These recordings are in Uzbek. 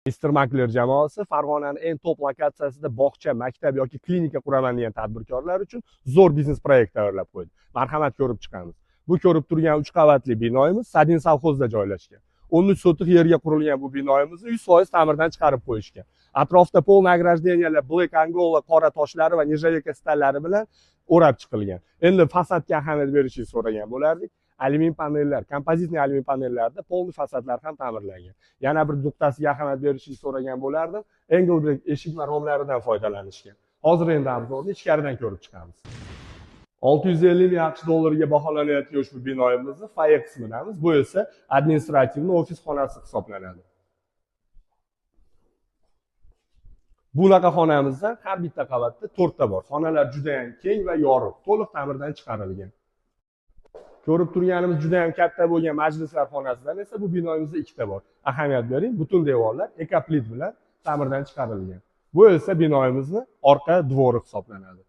Mr. Makler jamoasi Farg'onaning eng top lokatsiyasida bog'cha, maktab yoki klinika quraman degan tadbirkorlar uchun zo'r biznes proyekt tayyorlab qo'ydi. Marhamat, ko'rib chiqamiz. Bu ko'rib turgan 3 qavatli binoimiz Sadin sovxozida joylashgan. 13 sotix yerga qurilgan bu binoimizni 100% ta'mirdan chiqarib qo'yishgan. Atrofda полное ограждениеlar Black Angola qora toshlari va нержавейка stallari bilan o'rab chiqilgan. Endi fasadga ahamiyat berishingizni so'ragan bo'lardik. Alyumin panellar, kompozitli alyumin panellarda polni fasadlar ham ta'mirlangan. Yana bir nuqtasiga ahamiyat berishingizni so'ragan bo'lardim. Engelbrekt eshik va romlaridan foydalanishgan. Hozir endi obzorni ichkaridan ko'rib chiqamiz. 650 ming AQSh dollariga baholanayotgan ushbu binoimizni foye qismidamiz. Bu esa administrativniy ofis xonasi hisoblanadi. Bunaqa xonamizda har bitta qavatda 4 ta bor. Xonalar juda ham keng va yorug', to'liq ta'mirdan chiqarilgan. Ko'rib turganimiz juda ham katta bo'lgan majlislar xonasidan esa bu binoimizda 2 ta bor. Ahamiyat bering, butun devorlar ekoplit bilan ta'mirdan chiqarilgan. Bu esa binoimizni orqa dvori hisoblanadi.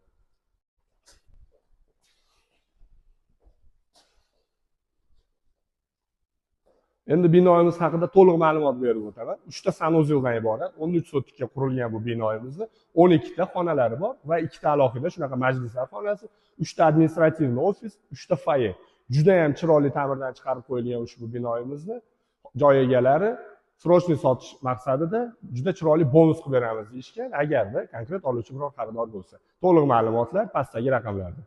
Endi binoimiz haqida to'liq ma'lumot berib o'taman. 3 ta sanuzeldan iborat, 13 sotikka qurilgan bu binoimizni 12 ta xonalari bor va 2 ta alohida shunaqa majlislar xonasi, 3 ta administrativniy ofis, 3 ta foye. Juda ham chiroyli ta'mirdan chiqarib qo'yilgan ushbu binoimizni joy egalari срочный sotish maqsadida juda chiroyli bonus qilib beramiz deyishgan, agarda konkret oluvchi biror xaridor bo'lsa. To'liq ma'lumotlar pastdagi raqamlarda.